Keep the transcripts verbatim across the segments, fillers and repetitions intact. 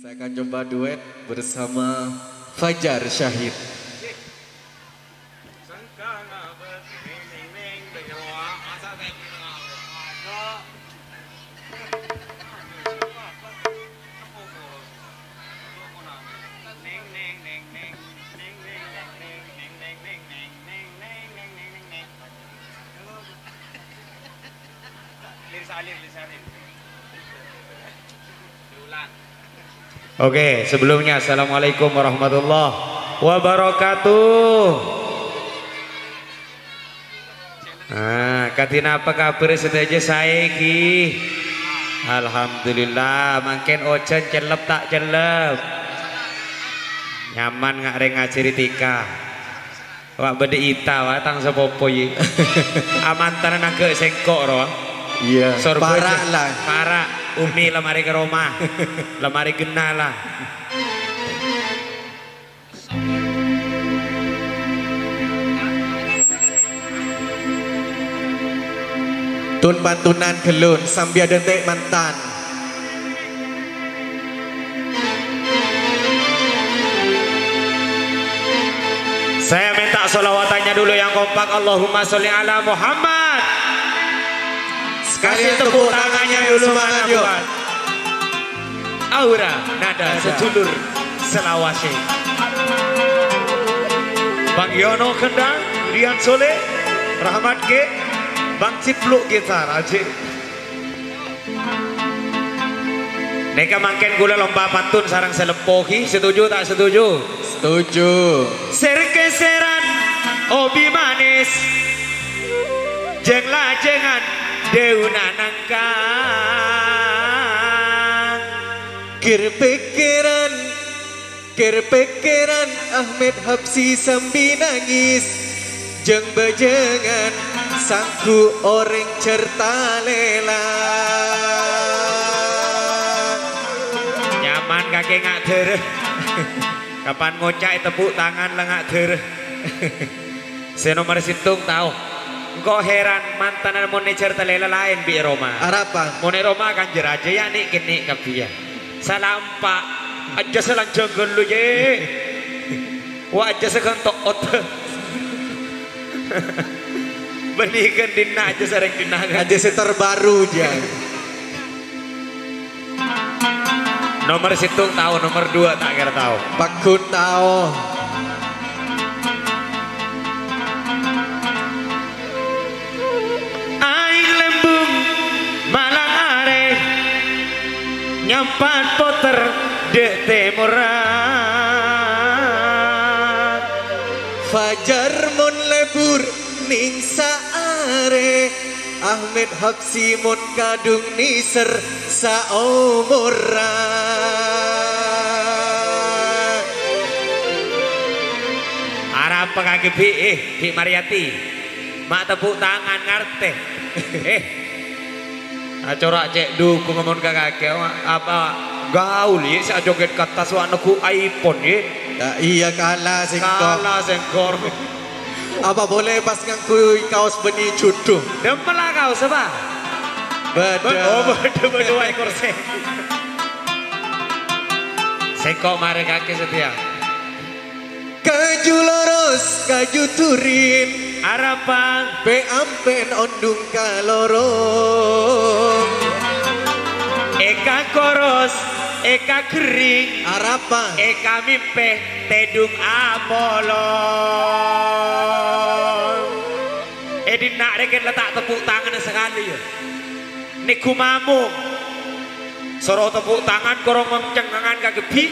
Saya akan coba duet bersama Fajar Syahid. Oke, sebelumnya assalamualaikum warahmatullahi wabarakatuh. Ah, kadhi napa kabhâr sadhâjâ saè ghi? Alhamdulillah, mangkèn ojhân cellep ta' cellep? Nyaman nga' rèng ngajhâri tika. Wa' bâdâ ita, wa', tang sapopo, yè. Amantan nangghâ' sèngko', ro. Iyâ, Sorbhâjâ. Para' la. Para'. Umi la marè ka roma. La marè ghenna, la. Tun-pantunan ghellun, sambi adhânte' mantan. Saya minta sholawatannya dulu yang kompak. Allahumma sholli ala Muhammad. Sekalian tepuk tangannya dulu, semangat, yuk. Aura nada sedulur Selawase. Bang Yono Kendang, Rian Sole, Rahmat G, Bang Cipluk gitar, Aji. Nèka mangkèn kaulâ lomba pantun sareng sè leppo ghi, setuju ta' setuju? Setuju. Ser-keseran obi manis, jeng-lajengan dauna nangka. Kèr-pèkkèran, kèr-pèkkèran Ahmed Habsyi sambi nangès. Jeng-bâjângan sangghu orèng jhâr talèla. Nyaman kakè nga' dhârâ. Kapan ngoca' ètepuk tangan la nga' dhârâ. Sè nomer sèttong tao. Engko' heran, mantanna mon è jhâr talèla laèn bi' è roma. Arapa? Mon è roma kan jhâr ajâ ya, nè'-kènè' kabbhi ya. Sala empa'. Ajâ sè lanjhâng ghâllu, yè. Wa' ajâ sè ghânto'ot. Bânnè ghân dinna' ajâ sareng dinna'. Ajâ sè terbaru, jâ. Nomer sèttong tao, nomer dua ta' kèra tao. Pagghun tao. Aèng lembung malang arè, nyampat potèr dâ' tèmorra. Fajar mon lebur nèng saarè, Ahmed Habsyi mon kadhung nèser saomorra. Arapa kakè bi', eh, Bi' Mariyati? Ma' tepuk tangan ngartè. Eh. Acora' cè' dhukungnga mon ka kakè, apa gaul, yè, sè ajoget ka attas wa' neggu' iPhone, yè. Ya, iyâ, kala sèngko'. Kala sèngko'. Apa boleh pas ngangghuy kaos bânnè judhu? Dâmella kaos apa? Bâdâ. Oh, bâdâ, bâdâ, wae korse. Sèngko' marè kakè satèya. Kaju loros, kaju turin. Arapa? Pè-ampè'en ondhung ka lorong. Èka koros, èka ghering. Arapa? Èka mèmpè tèdung apolong. È dinna' rèken la ta' tepuk tangan sakalè, yâ. Neggu' mamong. Soro tepuk tangan, korong mangcengngangan ka kebbhi.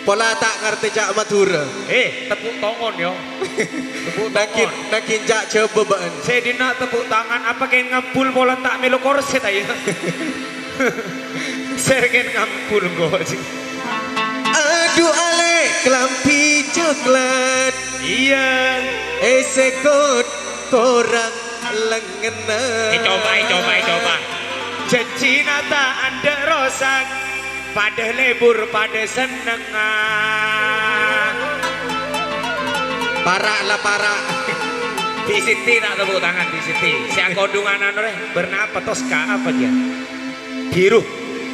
Pola ta' ngartè ca' Madhurâ. Eh, tepuk tongon, yo. Tepuk tongon. Nagin, nagin ca' Jhâbâ bâ'na. Sè dinna' tepuk tangan, apa kèng ngambul pola ta' mèlo korsè, ta' iyâ? Sèrkèn ngambul, engko'. Adu alè' kalambhi coklat. Iyâ. Èsèkot korang lengngenna. Ècoba, ècoba, ècoba. Jhânjhina ta' andhâ' rosak, padâ lebur, padâ sennengnga. Para' la para'. Bi' Siti ta' tepuk tangan, Bi' Siti. Sè akodhungan anu rè, bârna apa, Toska apa dia? Biru.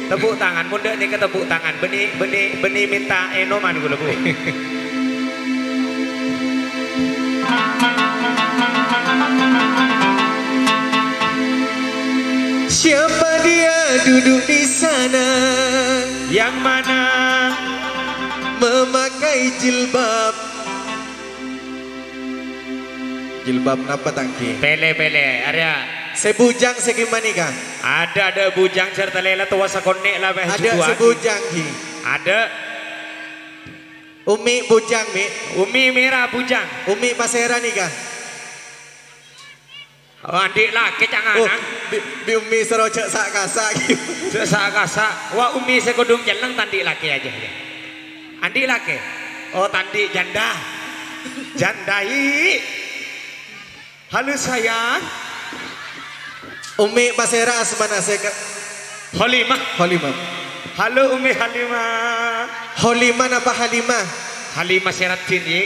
Tepuk tangan, mon dâ' nèka tepuk tangan. Bânnè, bânnè, bânnè mènta ènoman kaulâ, Bu. Siapa dia duduk di sana? Yang mana? Memakai jilbab. Jilbab napa, Tangki? Pèlè, pèlè, arèya. Sè bujang sè gimana, Ka? Adâ', adâ' bujang, jhâr talèla towa sakonè' la, bâh, Adâ' sè jhubuwâghi. Bujang, Ki. Adâ'. Umi bujang, Mi. Umi mèra bujang. Umi pasèra nèka? Oh, andi' lakè, Oh, canganang. Bi', Bi' Umi soro jhâ' sa'-kasa', Ki. Jhâ' sa'-kasa'. Wah, Umi sè kodhung celleng ta' andi' lakè ajâ, ya. Andi' lakè? Oh, ta' andi', janda. Janda, i. Halo, sayang. Umi pasèra asmana sè ke- Holimah. Holimah. Halo, Umi Halimah. Holimah napa Halimah? Halimah Siraddin, Yi.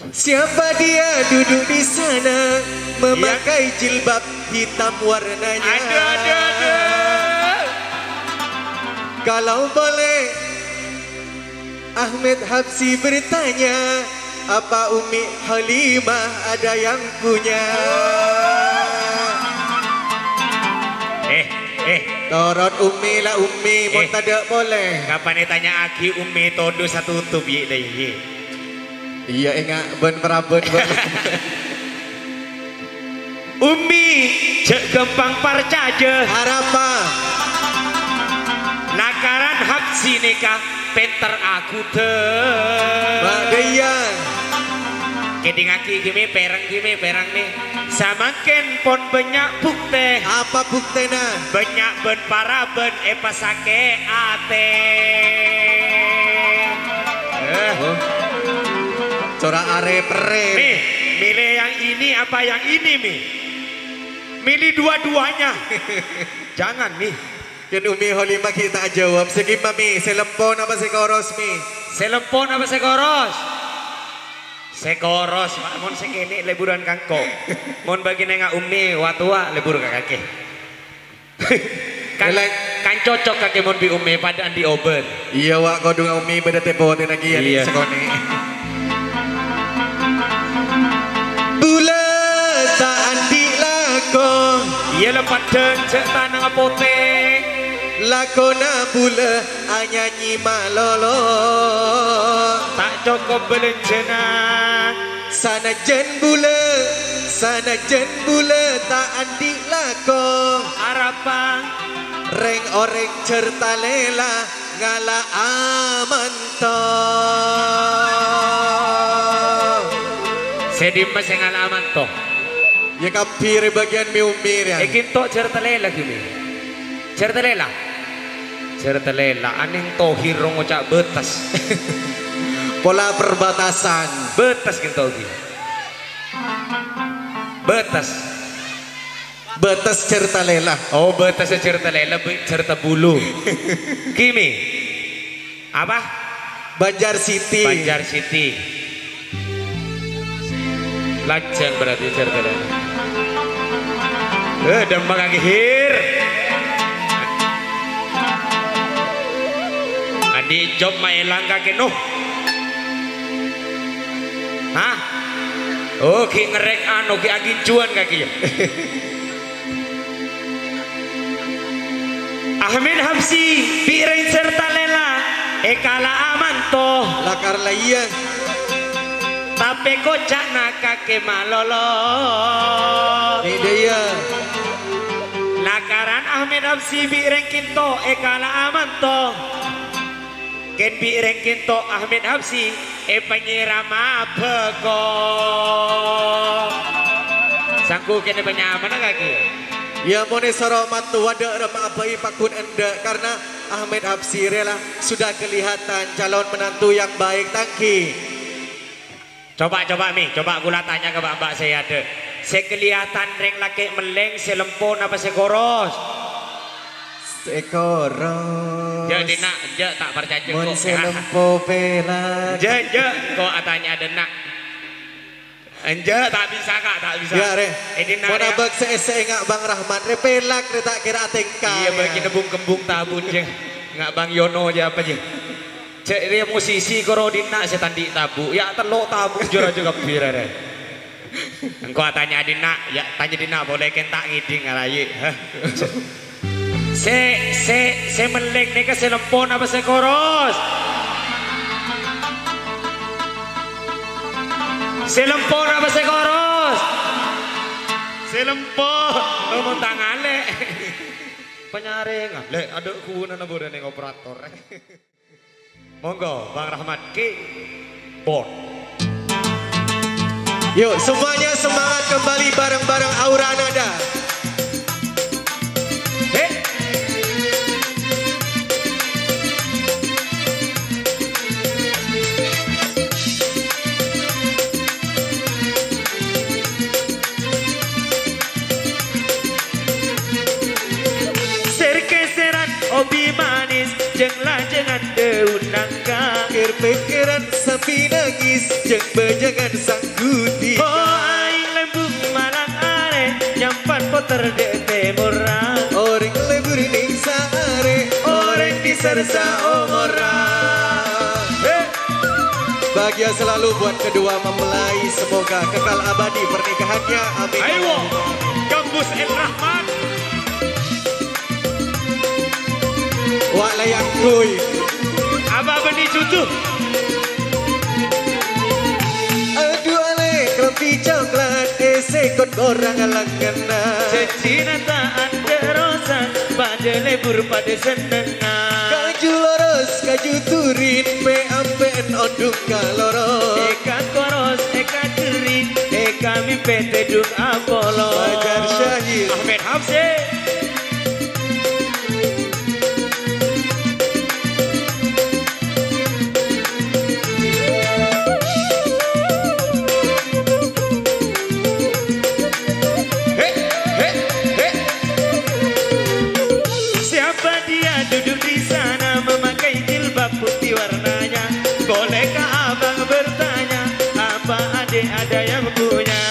Siapa dia duduk di sana memakai jilbab hitam warnanya? Adâ', adâ', adâ'. Kalau boleh, Ahmed Habsyi bertanya, apa Umi Halimah ada yang punya? Eh, eh. Torot Umi la Umi, mon Eh. tadâ' polè. Kapan ètanya'aghi Umi todus satutup, Yi, la, Yi. Iyâ, enga' bân parabân, bân. Ummi, jhâ' ghâmpang parcajâ. Arapa? Lakaran Habsyi nèka pènter aghudâ. Bâdâ iyâ. Kèdingngaghi, ghi, Mi, pèrèng, ghi, Mi, pèrèng, Mi. Samangkèn pon bânnya' buktè. Apa buktèna? Bânnya' bân parabân èpasakè' atè. Eh. Oh. Cora' arè perrè. Mi, milih yang ini apa yang ini, Mi? Milih dua-duanya. Jangan, Mi. Kèng Ummi Halimah ghi' ta' ajâwâb. Sè gimma, Mi? Sè lempo napa sè koros, Mi? Sè lempo napa sè koros? Sè koros, Pak. Mon sè kènè' lebburan ka engko'. Mon bâgiyânna Ummi, wa-, towa lebbur ka kakè. Kan, Elek. Kan cocok kakè mon bi' Ummi, padâ andi' obân. Iyâ, wa', kodhungnga Ummi bâdâ tè-potèna kèya, Iyâ. Sakonè'. Bulâ ta' andi' lako. Iyâ, la padâ jhâ' tanangnga potè. Lakona bulâ anyanyi malolo. Ta' cokop bâlânjhâna. Sanajjân bulâ, sanajjân bulâ ta' andi' lako. Arapa? Rèng-orèng jhâr talèla ngala'a manto. Sè dimma sè ngala'a manto? Iyâ kabbhi rè bâgiyân mi-ummi rèya. È kènto jhâr talèla ghi, Mi. Jhâr talèla. Jhâr talèla, anèng tohir ngoca' bâtes. Pola perbatasan. Bâtes kènto ghi. Bâtes. Bâtes jhâr talèla. Oh, bâtes jhâr talèla, bi-, jhâr tabulu. Ghi, Mi. Apa? Banjar City. Banjar City. Lajâng berarti jhâr talèla. Eh, dâmma kakè, Hir. Andi' job ma' èlang kakè, noh. Hah? Oh, ghi' ngerrèk anu, ghi' agincuwân kakè, yâ? Ahmed Habsyi, bi' rèng jhâr talèla, èkala'a manto. Lakar la iyâ. Tapè koca'na kakè malolo. Bhidhâ iyâ. Lakaran Ahmed Habsyi bi' rèng kènto èkala'a manto. Kèng bi' rèng kènto Ahmed Habsyi èpanyèra mabâko. Sangghu kèng èpanyamana kakè. Iyâ, mon èsoro mattowa dâ' remma abâi pagghun endâ', karena Ahmed Habsyi rèya la sudah kelihatan calon menantu yang baik, Tangki. Coba, coba, Mi, coba kaulâ tanya ka mbak-mbak sè adâ'. Sè kaliyatan rèng lakè' mellèng, sè lempo napa sè koros? Sè koros. Jhâ' dinna', jhâ' ta' parcajâ. Mon kok. Sè lempo pèra'. Jhâ', jhâ', kok atanya dinna'. Enjâ', ta' bisa, Ka', ta' bisa. Yâ, rè. Mon abâ' sè èssè'è nga' Bang Rahmat, rè, pèlak, rè, ta' kèra atèngka. Iyâ, bâgi nebbhung-kembbhung tabu', jâ. Nga' Bang Yono jâ apa, jâ? Cè' rè musisi koro dinna' sè ta' andi' tabu'. Yâ, tello' tabu' jâ rajâ kabbhi, rè. Engko' atanya dinna', yâ, tanya dinna' polè, kèng ta' ngèdhing, arayi. Hah? Sè, sè, sè mellèng nèka sè lempo napa sè koros? Sè lempo napa sè koros? Sè lempo. Oh, mon ta' ngalè'. Panyarèngan. Lè', adâ' ghunana bhurâ neng operator. Monggo, Bang Rahmat keyboard. Yuk, semuanya semangat kembali bareng-bareng Aura Nada. Hei. Sèr-kèsèran obi manis, jâng-lajângan daun nangka. Kèr-pèkkèran sambi nangis, jâng-bâjângan sangghuti. Oh, aèng lembung malang arè, nyampan potèr dâ' tèmorra. Orèng lebur neng saarè, orèng dhisèr saomorra. Hei! Bahagia selalu buat kedua mempelai, semoga kekal abadi pernikahannya. Amin. Ayo, Gambus El Rahman. Wa' la èangghuy. Apa bânnè juduh? Adhu alè kalambhi coklat, èsèkot korang lengngenna. Jhânjhina ta' adâ' rosak, padâ lebur padâ sennengnga. Kaju loros, kaju turin, pè-ampè'en ondhung kaloro. Èka koros, èka gherri', èka mimpè tèdung apolong. Fajar Syahid. Ahmed Hamzah. He, he, he. Siapa dia duduk di sana memakai jilbab putih warnanya? Bolehkah abang bertanya, apa adik ada yang punya?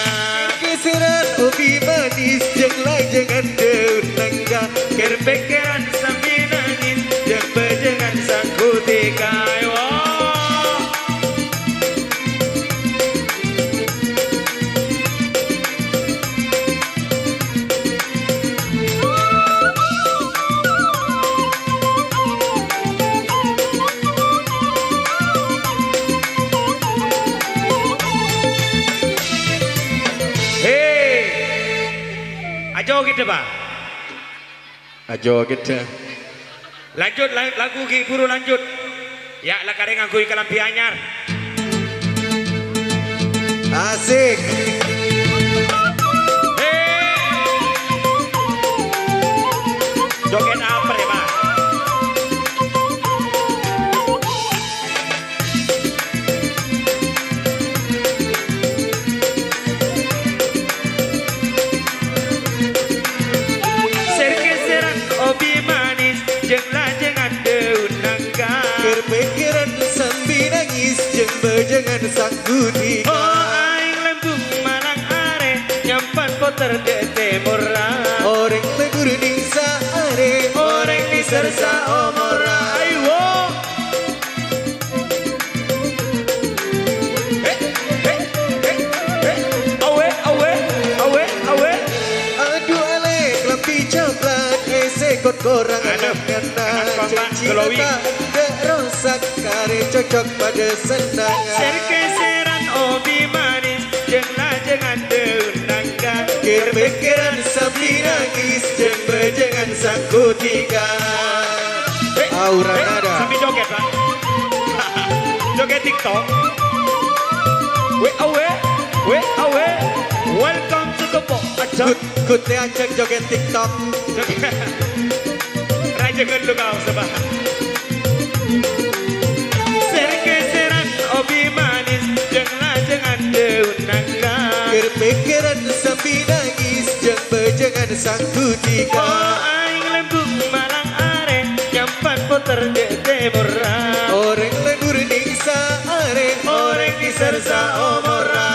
Kèsèran obi manis, jâng-lajângan daun nangka. Kèr-pèkkèran sambi nangis, jâng-bâjângan sangghuti kaèwa. He! Ajo kita, Pak. Ajo kita. Lanjut, la-, lagu ghi' buru lanjut. Ya, la karè ngangghuy kalambhi anyar. Asik. He. Joget apa ya, Pak? Sèr-kèsèran obi manis, jâng-lajângan daun nangka. Kèr-pèkkèran sambi nangis, jâng-bâjângan sangghuti. Oh, aèng lembung malang arè, nyampan potèr dâ' tèmorra. Orèng lebur neng saarè, orèng dhisèr saomorra. Aiwa. He, he, he, he. Awe, awe, awe, awe. Adhu alè, kalambhi coklat, èsèkot korang lengngenna. Aduh, enak banget, glowing. Jhânjhina ta' adâ' rosak, karè cocok padâ sennengnga. Sèr-kèsèran obi manis, jâng-lajângan daun nangka. Kèr-pèkkèran sambi nangis, jâng-bâjângan sangghuti ka. He, Aura he, Nada. Sambil joget, Pak. Joget TikTok. We awe, we awe. Welcome to the po-, ajak. Kut-, kutè ajak joget TikTok. Joget. Raja ngellu kau, Sabah. Sèr-kèsèran obi manis, jâng-lajângan daun nangka. Kèr-pèkkèran sambi nangis, jâng-bâjângan sangghuti ka. Oh, aèng lembung malang arè, nyampan potèr dâ' tèmorra. Orèng lebur neng saarè, orèng dhisèr saomorra.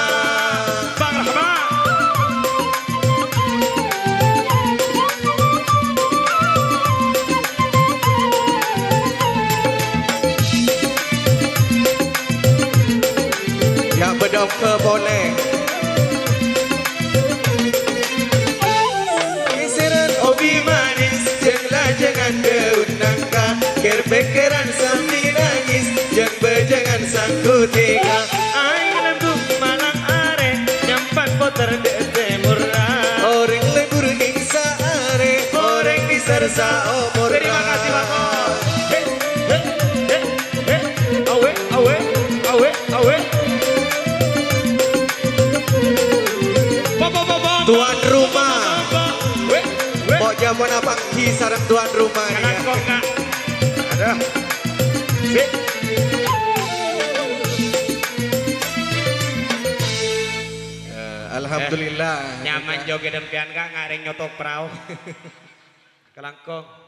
Ka polè. Kèsèran obi manis, jâng-lajângan daun nangka. Kèr-pèkkèran sambi nangès, jâng-bâjângan sangghu tèka. Aèng lembung malang arè, nyampan potèr dâ' tèmorra. Orèng lèbur nèng saarè, orèng nèsèr saomorra. Terima kasih, Pak Kos. He, he, he, he. Awe, awe, awe, awe. Tuan rumah. Weh, weh. Pok jaman apa ki sareng tuan rumah ni, ya? Kalangkong, Kak. Aduh. Sip. Eh, alhamdulillah. Eh, nyaman joget sampèyan, Kak, ngarèng nyotok perahu. Kalangkong.